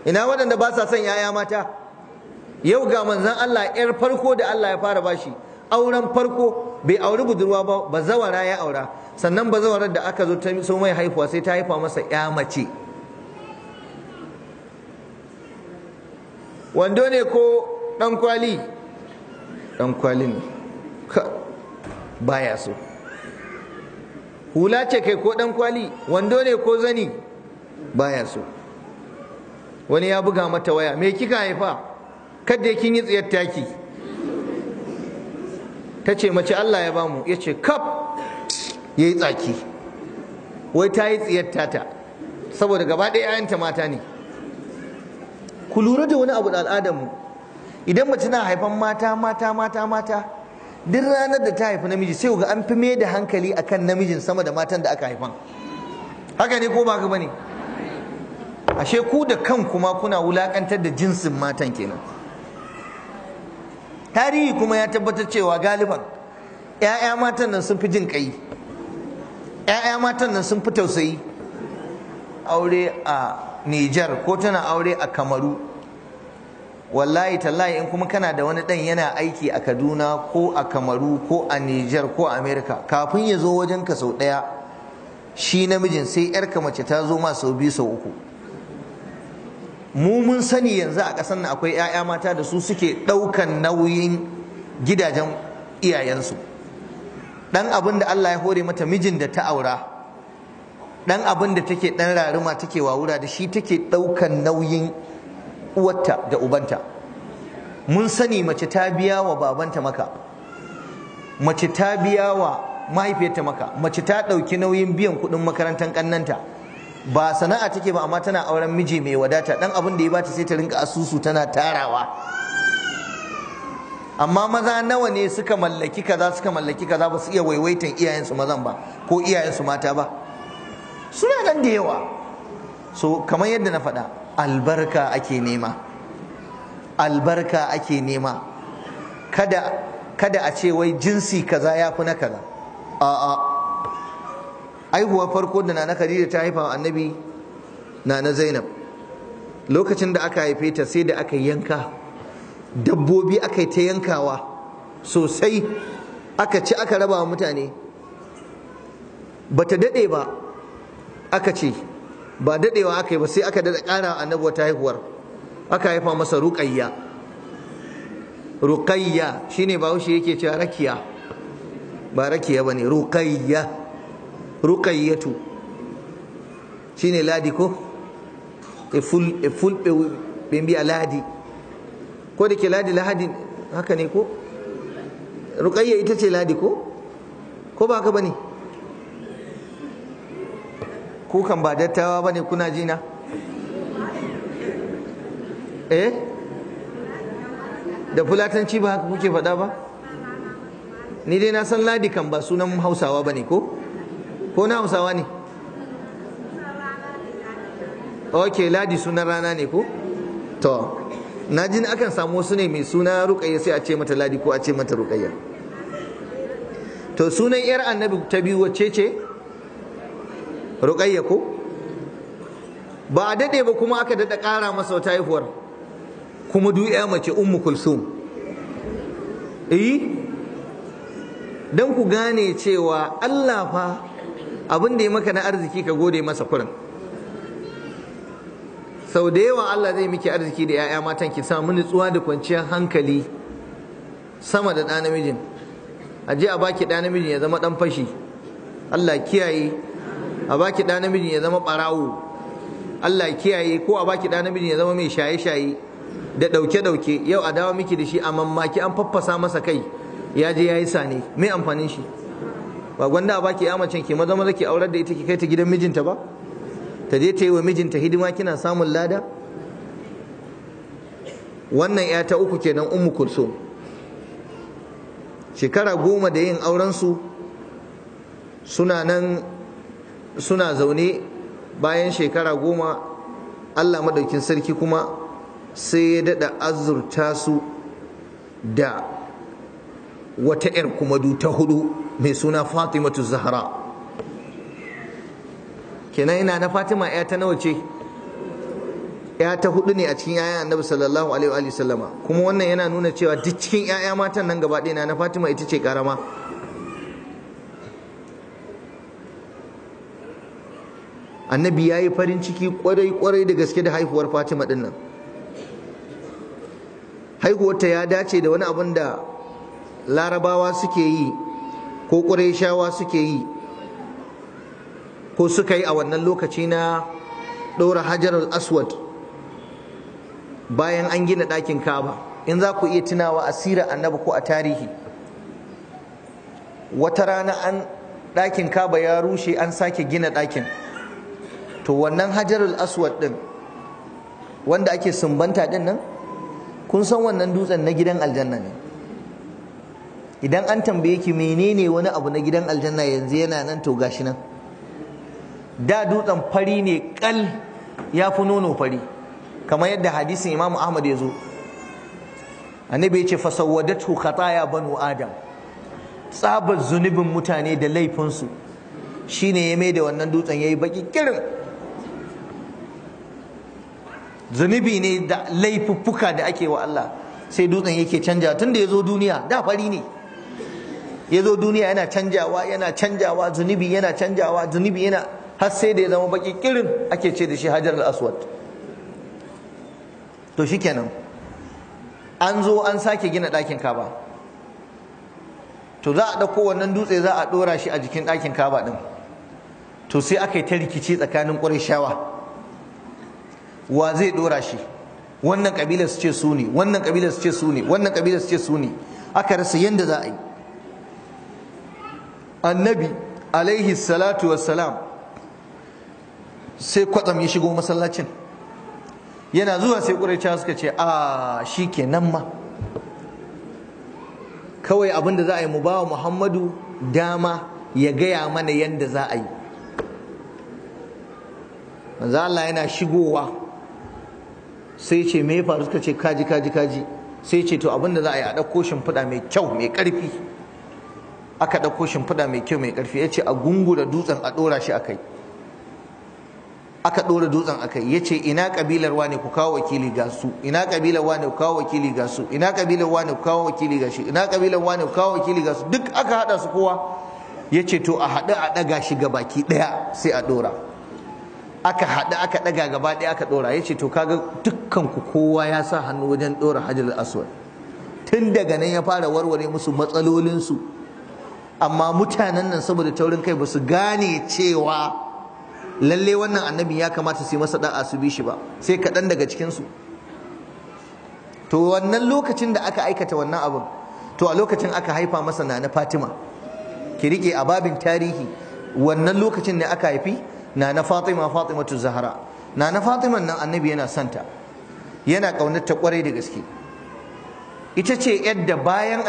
Ina waɗanda ba sa son 'ya'ya mata? Yau ga manzon Allah, 'yar farko da Allah ya fara bashi, auren farko bai auri budurwa ba, bazawara ya aura. Sannan bazawarar da aka zo ta so mai haifuwa sai ta haifa masa 'ya mace. Wando ne ko ɗan kwali? Ɗan kwali ne. Baya so. Hula ce kai ko ɗan kwali? Wando ne ko zani? Baya so. Wani ya buga mata waya, me kika haifa? Kada kin yi tsiyar taki. Ta ce mace Allah ya bamu. Ya ce kaf, ya yi tsaki. Wai ta yi tsiyar tata saboda gaba ɗaya 'ya'yanta mata ne. Ku lura da wani abu da al'adarmu, idan mace na haifan mata mata mata mata, duk ranar da ta haifi namiji sai ga an fi mai da hankali akan namijin sama da matan da aka haifan. Haka ne ko ba haka bane? Ashe ku da kanku ma kuna wulakantar da jinsin matan kenan. Tarihi kuma ya tabbatar cewa galiban 'ya'ya matan nan sun fi jin kai, 'ya'ya matan nan sun fi tausayi. Aure a Nijar ko tana aure a Kamaru, wallahi tallahi in kuma kana da wani dan yana aiki a Kaduna ko a Kamaru ko a Nijar ko a America, kafin ya zo wajen ka sau ɗaya shi namijin sai yarka mace ta zo ma sau biyu sau uku. Mu mun sani yanzu a ƙasar nan akwai 'ya'ya mata da su suke ɗaukan nauyin gidajen iyayensu. Dan abin da Allah ya hore mata mijin da ta aura, dan abin da take dan raruma take wawura da shi take ɗaukan nauyin uwarta da ubanta. Mun sani mace ta biya wa babanta maka, mace ta biya wa mahaifiyarta maka, mace ta ɗauki nauyin biyan kuɗin makarantar ƙannanta. Ba sana'a take ba amma tana auren miji mai wadata, dan abin da ya bata sai ta rinka asusu tana tarawa. Amma maza nawa ne suka mallaki kaza suka mallaki kaza ba su iya waiwaitan iyayensu mazan ba ko iyayensu mata ba? Suna nan da yawa. So kamar yadda na faɗa, albarka ake nema, albarka ake nema. Kada a ce wai jinsi kaza ya fi na kaza. A'a, aihuwa farko da Nana Khadija ta haifa wa Annabi, Nana Zainab, lokacin da aka haife ta sai da aka yanka dabbobi, aka yi ta yankawa sosai, aka ci aka raba wa mutane. Bata daɗe ba aka ce, ba daɗewa aka yi ba sai aka daɗa ƙara Annabi wata haihuwar, aka haifa masa Ruqayya. Ruqayya shine Bahaushe yake cewa rakiya, ba rakiya bane, Ruqayya, Ruqayyatu shine ladi ko e fulɓe ɓe mbiya ladi, ko da ke ladi lahadi haka ne ko? Ruqayya ita ce ladi ko? Ko ba haka bane? Ku kan ba dattawa bane, kuna jina? Eh? Da fulatanci ba haka kuke faɗa ba? Ni dai na san ladi kan ba sunan Hausawa bane ko? Ko na Hausawa ne? Ok, ladi sunan rana ne ko? To, na ji akan samu wasu ne mai suna Ruqayya sai a ce mata ladi ko a ce mata Ruqayya. To sunan yar Annabi ta biyu wacce ce? Ruqayya ko? Ba a dade ba kuma aka dada ƙara masa wata haihuwar, kuma duk ya mace, Ummu Kulsum. Eh, dan ku gane cewa Allah fa abin da ya maka na arziki ka gode masa kurin. Sau da yawa Allah zai miki arziki da 'ya'ya matan, ki samu nutsuwa da kwanciyar hankali sama da ɗa namijin. A je a baki ɗa namijin ya zama ɗan fashi, Allah kiyaye. A baki ɗa namijin ya zama ɓarawo, Allah kiyaye. Ko a baki ɗa namijin ya zama mai shaye-shaye da ɗauke-ɗauke. Yau a dawo miki da shi a mamaki an faffasa masa kai, ya je ya yi sane, mai amfanin shi? Ba gwanda a baki ya macen ki maza maza ki aurar da ita ki kai ta gidan mijinta ba, ta je ta yi wa mijinta hidima, kina samun lada. Wannan ya ta uku kenan, Ummu Kulsum. Shekara 10 da yin auren su, suna nan suna zaune. Bayan shekara 10 Allah madaukin sarki kuma sai ya dada azurta su da wata 'yar kumadu ta hudu mai suna Fatimatu Zahra. Kenan ina na Fatima 'ya ta nawa ce? Ya ta hudu ne a cikin 'ya'yan Annabi sallallahu alaihi wa sallama. Kuma wannan yana nuna cewa duk cikin 'ya'ya matan nan gaba ɗaya na Fatima ita ce karama. Annabi ya yi farin ciki kwarai kwarai da gaske da haihuwar Fatima ɗin nan. Haihuwarta ya dace da wani abun da Larabawa suke yi ko Qurayshawa suke yi ko suka yi a wannan lokaci na ɗora Hajarul Aswad bayan an gina ɗakin Ka'aba. In za ku iya tunawa asirar Annabi ko a tarihi, wata rana an ɗakin Ka'aba ya rushe, an sake gina ɗakin. To wannan Hajarul Aswad ɗin wanda ake sumbanta ɗin nan, kun san wannan dutsen na gidan aljanna ne. Idan an tambaye ki menene wani abu na gidan aljanna yanzu yana nan, to gashi nan. Da dutsen fari ne kal, ya fi nono fari, kamar yadda hadisin Imam Ahmad ya zo. Annabi ya ce fasawwadatu khataya banu Adam, tsabar zunubin mutane da laifinsu shine ya mai da wannan dutsen yayi baki kirin. Zunubi ne da laifuffuka da ake wa Allah, sai dutsen yake canja. Tun da ya zo duniya da fari ne, ya zo duniya yana canjawa, yana canjawa, zunubi yana canjawa, zunubi yana, har sai da ya zama baki kirin, ake ce da shi Hajar al-Aswad. To shikenan an zo an sake gina ɗakin Ka'aba. To za a ɗauko wannan dutse, za a ɗora shi a jikin ɗakin Ka'aba ɗin. To sai aka yi ta rikici tsakanin Qurayshawa, wa zai ɗora shi? Wannan ƙabilar su ce su ne, wannan ƙabilar su ce su ne, wannan ƙabilar su ce su ne. Aka rasa yanda za a yi. Annabi alaihi salatu wassalam sai kwatsam ya shigo masallacin. Yana zuwa sai Qurayshawa suka ce a shikenan ma, kawai abinda za a yi, mu bawa Muhammadu dama ya gaya mana yanda za a yi. Manzo Allah yana shigowa sai ce me ya faru? Suka ce kaji kaji kaji. Sai ce to abinda za a yi, a ɗauko shimfiɗa mai kyau mai ƙarfi. Aka ɗauko shimfiɗa mai kyau mai ƙarfi. Ya ce a gungura dutsen a ɗora shi a kai. Aka ɗora dutsen a kai. Ya ce ina ƙabilar wane, ku kawo wakili ga su, ina ƙabilar wane, ku kawo wakili ga su, ina ƙabilar wane, ku kawo wakili ga shi, ina ƙabilar wane, ku kawo wakili ga su. Duk aka haɗa su kowa. Ya ce to a haɗu a ɗaga shi ga baki ɗaya sai a ɗora. Aka haɗu aka ɗaga gaba ɗaya aka ɗora. Ya ce to kaga dukkan ku kowa ya sa hannu wajen ɗora Hajar al-Aswad. Tun daga nan ya fara warware musu matsalolinsu. Amma mutanen nan saboda taurin kai ba su gane cewa lalle wannan annabi ya kamata su yi masa da'a su bi shi ba, sai kaɗan daga cikinsu. To wannan lokacin da aka aikata wannan abin, to a lokacin aka haifa masa Nana Fatima. Ki rike a babin tarihi, wannan lokacin ne aka haifi Nana Fatima, Fatimatu Zahra. Nana Fatima nan annabi yana santa, yana ƙaunarta kwarai da gaske. Ita ce yadda bayan